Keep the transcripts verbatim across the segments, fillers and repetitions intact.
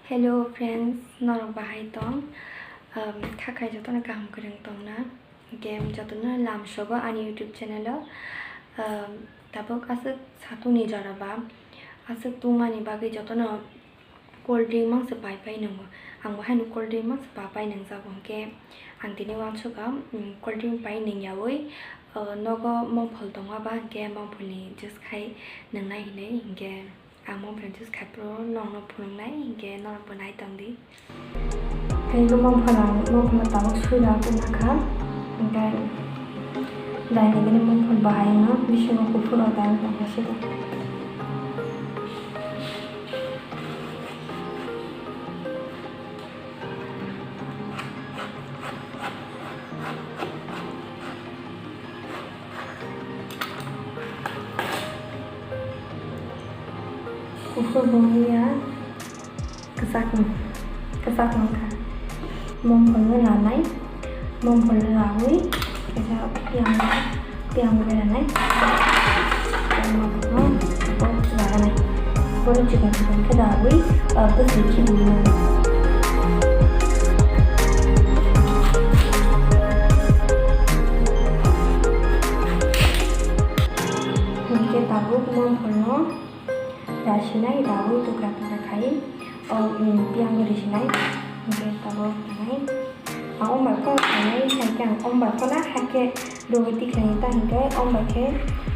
Hello friends, norok bahai tong? Um, kha khai jotono kaham kwrwng tongna. Hinkhe jotono lamsogo ani YouTube channel o. Um, tabuk aswk satung ni jora ba, aswk tungmani bagwi jotono cold drink mangsa pai pai nwngo. Ang bo haino cold drink mangsa pa pai nwngjak, hinkhe ang tini uansukha, um, cold drink pai nwngyawi, uh, nogo mongphol tongma ba, hinkhe mongphol ni juice khai nwngnai hinwi, hinkhe ang mongphol juice khai phuru nokno phunuknai, hinkhe norok bo nai tong di. Tei bo mongphol ang, mongphol no tabuk sui rw nakha, hinkhe daini gini mongphol bahai no bisingo kuphur rok dai tongkha sidi. Kuphur bo wngya, kwchak, kwchak wngkha. Mongphol no ranai, mongphol no rawi, kaisa yang, yang beranai. Bono chikon chikon khe dawi, ah, bwswi khibiwi mano. Hinkhe tabuk mongphol no rasinai, rawi tukra tukra khai, o, um, piyang risinai, hinkhe tabuk nai. Ang ombai phano khainai, hai khe ang ombai phano hai khe rogwi tikhlainai, ta hinkhe ombai khe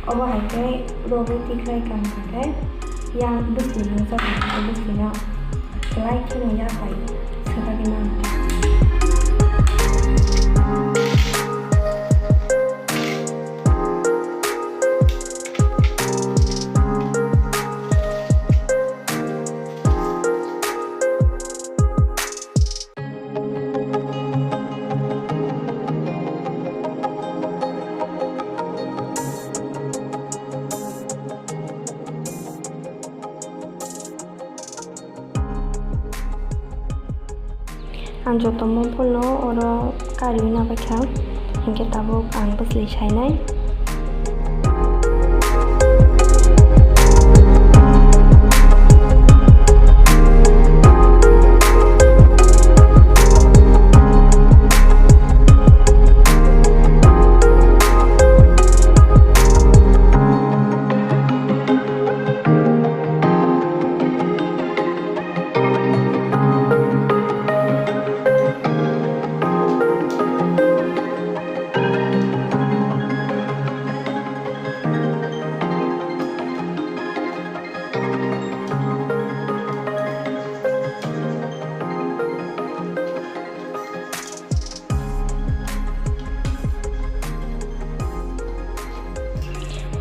obo hai khe rogwi tikhlai kha hinkhe yang bwswi nungjak hinkhe bwswino kwlai kheno yaphai swrwgwi mano. Ang joto mongphol no oro kariwi nabaikha, hinkhe tabuk ang bwsli sainai.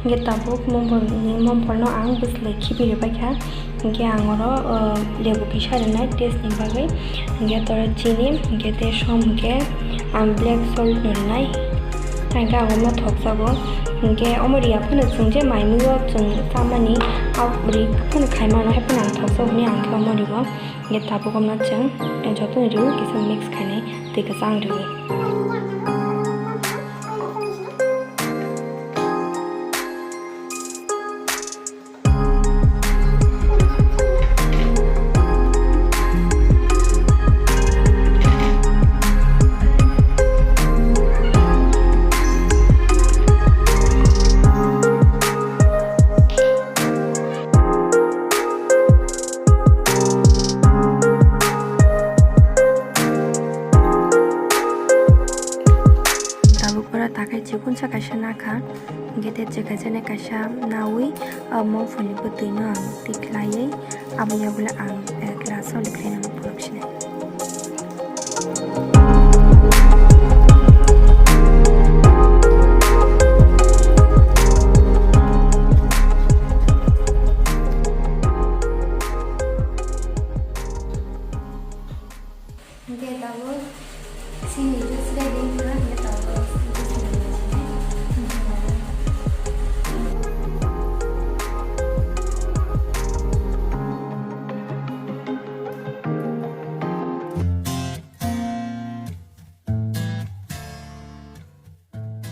Hinkhe tabuk mongphol ni, mongphol no ang bwsli khibi rwbaikha. Hinkhe ang oro, uh, lebu kisa rwnai taste ni bagwi. Hinkhe toro chini, hinkhe tei som hinkhe ang black salt no rwnai. Hinkhe ang omo thokjago. Hinkhe omo riya phano chwng je mai mui o chwng chamani, ah, ri phano khai mano, hai phano ang thokjago hwnwi ang khe omo rigo. Hinkhe tabuk omo no chwng, eh, jotono riwi kisa mix khainai twi kwchang riwi. Tabuk oro takhai chikonsa kaisa nakha, hinkhe tei chwkhaijani kaisa nawi, o mongphol ni bwtwi no ang twi khlaiwi, abo yagulo ang, eh, glass o likhlaina phunuk sinai.